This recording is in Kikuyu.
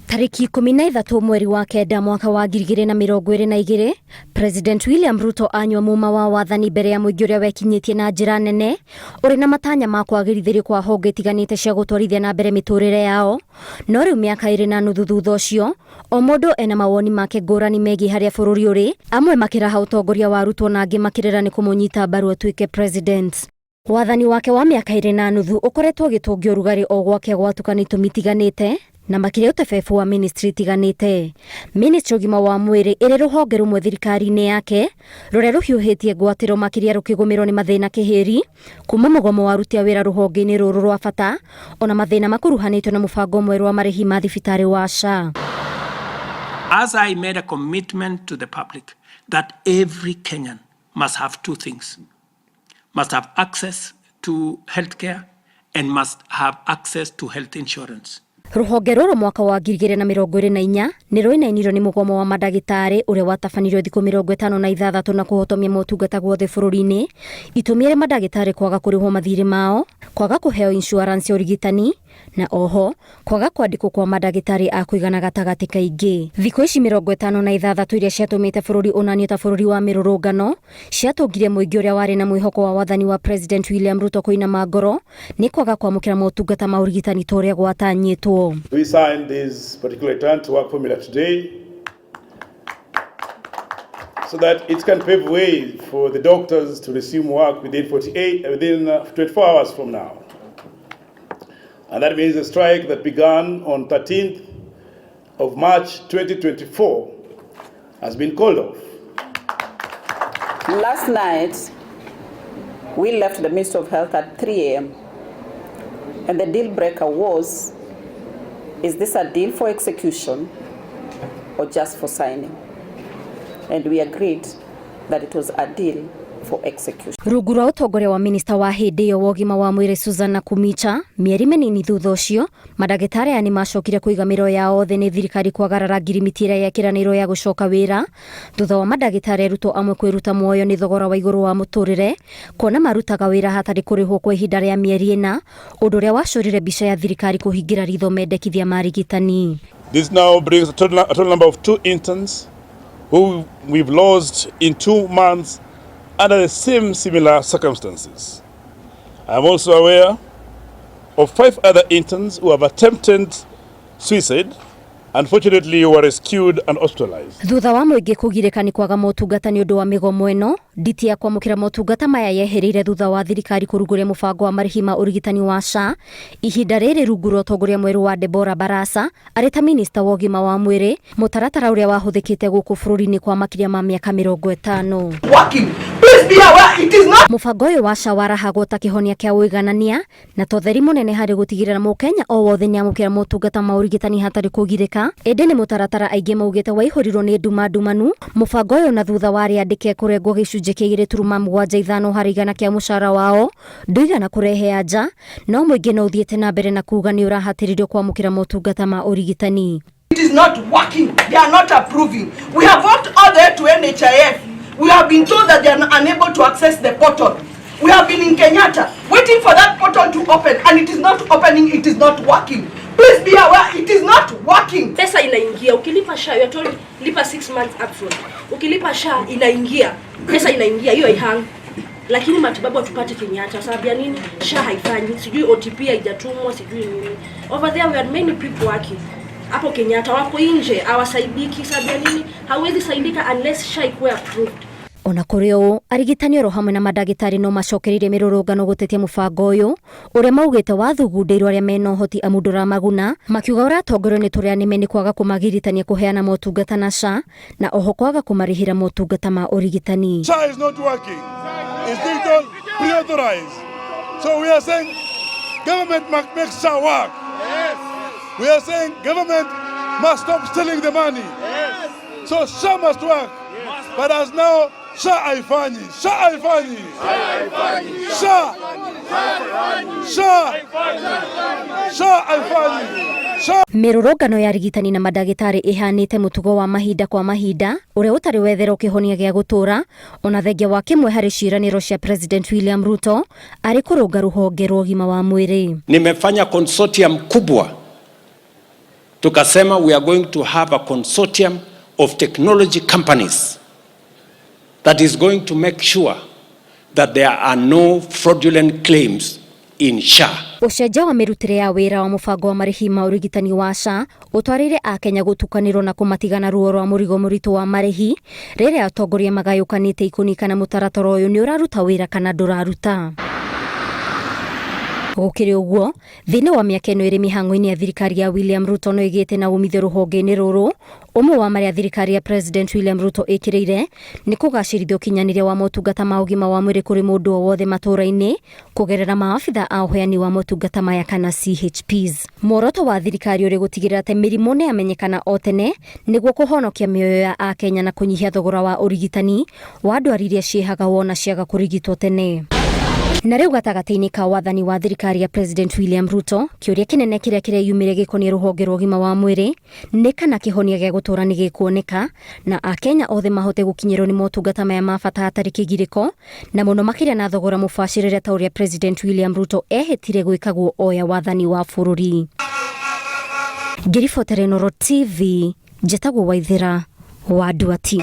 Tarĩki 13 mweri wa kenda mwaka wa 2022, President William Ruto anyua muma wa wathani mbere ya mũingĩ ũrĩa wekinyĩtie na njĩra nene ũrĩ na matanya ma kwagĩrithĩrio kwa honge itiganĩte cia gũtwarithia na mbere mĩtũrĩre yao. No rĩu mĩaka 2.5 thutha ũcio, o mũndũ ena mawoni make ngũrani megiĩ harĩa bũrũri ũrĩ, amwe makĩraha ũtongoria wa Ruto na angĩ makĩrĩra nĩ kũmũnyita mbaru atuĩke president. Wathani wake wa mĩaka 2.5 ũkoretwo ũgĩtũngia ũrugarĩ o gwake gwatuka nĩ itũmi itiganĩte na makĩria ũtebebu wa ministry itiganĩte. Ministry ũgima wa mwĩrĩ ĩrĩ rũhonge rũmwe thirikari-inĩ yake rũrĩa rũhiũhĩtie ngwatĩro makĩria rũkĩgũmĩrwo nĩ mathĩna kĩhĩri kuma mũgomo wa aruti a wĩra rũhonge-inĩ rũrũ rwa bata ona mathĩna makuruhanĩtio na mũbango mwerũ wa marĩhi ma thibitarĩ wa SHA. As I made a commitment to the public that every Kenyan must have two things: must have access to healthcare and must have access to health insurance. Rũhonge rũrũ mwaka wa 2024 nĩ rwainainirio nĩ mũgomo wa mandagĩtarĩ ũrĩa watabanirio thikũ 56 na kũhotomia motungata guothe bũrũri-inĩ. Itũmi arĩ mandagĩtarĩ kwaga kũrĩhwo mathirĩ mao, kwaga kũheo insurance ya ũrigitani na oho kwaga kwandĩkwo kwa mandagĩtarĩ a kũigana gatagatĩ kaingĩ. Thikũ ici 56 iria ciatũmĩte bũrũri ũnanio ta bũrũri wa mĩrũrũngano ciatũngire mũingĩ ũrĩa warĩ na mwĩhoko wa wathani wa President William Ruto kũinama ngoro nĩ kwaga kwamũkĩra motungata ma ũrigitani ta ũrĩa gwatanyĩtwo. We signed this particular return to work formula today so that it can pave way for the doctors to resume work within 48, within 24 hours from now. And that means the strike that began on 13th of March 2024 has been called off. Last night, we left the Ministry of Health at 3 a.m. And the deal breaker was, is this a deal for execution or just for signing? And we agreed that it was a deal for execution. Rungu rwa ũtongoria wa minista wa hĩndĩ ĩyo wa ũgima wa mwĩrĩ Susan Nakhumicha, mĩeri mĩnini thutha ũcio mandagĩtarĩ aya nĩ macokire kũiga mĩro yao thĩ nĩ thirikari kwagarara ngirimiti ĩrĩa yekĩranĩirwo ya gũcoka wĩra thutha wa mandagĩtarĩ arutwo amwe kwĩruta muoyo nĩ thogora wa igũrũ wa mũtũrĩre kuona marutaga wĩra hatarĩ kũrĩhwo kwa ihinda rĩa mĩeri 4, ũndũ ũrĩa wacorire mbica ya thirikari kũhingĩra ritho mendekithia ma arigitani. This now brings a total number of two interns who we've lost in 2 months under the same similar circumstances. I am also aware of five other interns who have attempted suicide. Unfortunately, were rescued and hospitalized. Thutha wa mũingĩ kũgirĩka nĩ kwaga motungata nĩ ũndũ wa mĩgomo ĩno, nditi ya kwamũkĩra motungata maya yehereire thutha wa thirikari kũrugũria mũbango wa marĩhi ma ũrigitani wa SHA. Ihinda rĩrĩ rungu rwa ũtongoria mwerũ wa Deborah Barasa arĩ ta minista wa ũgima wa mwĩrĩ, mũtaratara ũrĩa wahũthĩkĩte gũkũ bũrũri-inĩ kwa makĩria ma mĩaka 50. Working. Please be aware, it is not Mũbango ũyũ wa SHA warahagwo ta kĩhonia kĩa ũiganania na ta ũtheri mũnene harĩ gũtigĩrĩra mũkenya o wothe nĩamũkĩra motungata ma ũrigitani hatarĩ kũgirĩka, ĩndĩ nĩ mũtaratara aingĩ maugĩte waihũrirwo nĩ nduma ndumanu. Mũbango ũyũ na thutha wa arĩa andĩke kũrengwo gĩcunjĩ kĩa 2.75 harĩ igana kĩa mũcara wao ndũigana kũrehe anja, no mũingĩ no ũthiĩte na mbere na kuga nĩ ũrahatĩrĩrio kwamũkĩra motungata ma ũrigitani. It is not working. They are not approving. We have walked all the way to NHIF. We have been told that they are unable to access the portal. We have been in Kenyatta waiting for that portal to open, and it is not opening. It is not working. Please be aware, it is not working. Pesa inaingia ukilipa SHA, you are told lipa 6 months upfront. Ukilipa SHA inaingia, pesa inaingia hiyo haihang, lakini matibabu hatupati Kenyatta. Sababu ya nini? SHA haifanyi, sijui OTP haijatumwa, sijui nini. Over there we had many people working hapo Kenyatta, wako nje hawasaidiki. Sababu ya nini? Hauwezi saidika unless SHA ikuwe approved. Ona kũrĩ ũũ, arigitani oro hamwe na mandagĩtarĩ no macokereire mĩrũrũngano gũtetia mũbango ũyũ ũrĩa maugĩte wathugundĩirwo arĩa mena ũhoti amu ndũramaguna, makiuga ũratongorio nĩ tũrĩa nĩme nĩ kwaga kũmagiritania kũheana motungata na SHA na oho kwaga kũmarĩhĩra motungata ma ũrigitani. SHA is not working. It's digital pre-authorized. So we are saying government must make SHA work. We are saying government must stop stealing the money. So SHA must work. But as now, SHA haifanyi. SHA haifanyi. SHA. SHA. SHA haifanyi. SHA. Mĩrũrũngano ya arigitani na mandagĩtarĩ ĩhanĩte mũtugo wa mahinda kwa mahinda ũrĩa ũtarĩ wetherwo kĩhonia gĩa gũtũũra, ona thengia wa kĩmwe harĩ ciĩranĩro cia President William Ruto arĩ kũrũnga rũhonge rwa ũgima wa mwĩrĩ. Nimefanya consortium kubwa Tukasema we are going to have a consortium of technology companies that is going to make sure that there are no fraudulent claims in SHA. Ũcenjia wa mĩrutĩre ya wĩra wa mũbango wa marĩhi ma ũrigitani wa SHA ũtwarĩire akenya gũtukanĩrwo na kũmatigana ruo rwa mũrigo mũritũ wa marĩhi rĩrĩa atongoria magayũkanĩte ikũni kana mũtaratara ũyũ nĩ ũraruta wĩra kana ndũraruta. Gũkĩrĩ ũguo, thĩinĩ wa mĩaka ĩno ĩrĩ mĩhang'o-inĩ ya thirikari ya William Ruto no ĩgĩte na umithio rũhonge-inĩ rũrũ. Ũmwe wa marĩa thirikari ya President William Ruto ĩkĩrĩire nĩ kũgacĩrithia ũkinyanĩria wa motungata ma ũgima wa mwĩrĩ kũrĩ mũndũ o wothe matũũra-inĩ kũgerera maabitha a ũheani wa motungata maya kana CHPs. Muoroto wa thirikari ũrĩ gũtigĩrĩra atĩ mĩrimũ nĩ yamenyekana o tene nĩguo kũhonokia mĩoyo ya akenya na kũnyihia thogora wa ũrigitani wa ndwari iria ciĩhaga wona ciaga kũrigitwo tene. Na rĩu gatagatĩ-inĩ ka wathani wa thirikari ya President William Ruto, kĩũria kĩnene kĩrĩa kĩreyumĩria gĩkoniĩ rũhonge rwa ũgima wa mwĩrĩ nĩ kana kĩhonia gĩa gũtũũra nĩ gĩkuoneka na akenya othe mahote gũkinyĩrwo nĩ motungata maya ma bata hatarĩ kĩgirĩko na mũno makĩria na thogora mũbacĩrĩre ta ũrĩa President William Ruto ehĩtire gwĩkagwo oya wathani wa bũrũri. Ngĩribotera Inooro TV, njĩtagwo Waithĩra wa Nduati.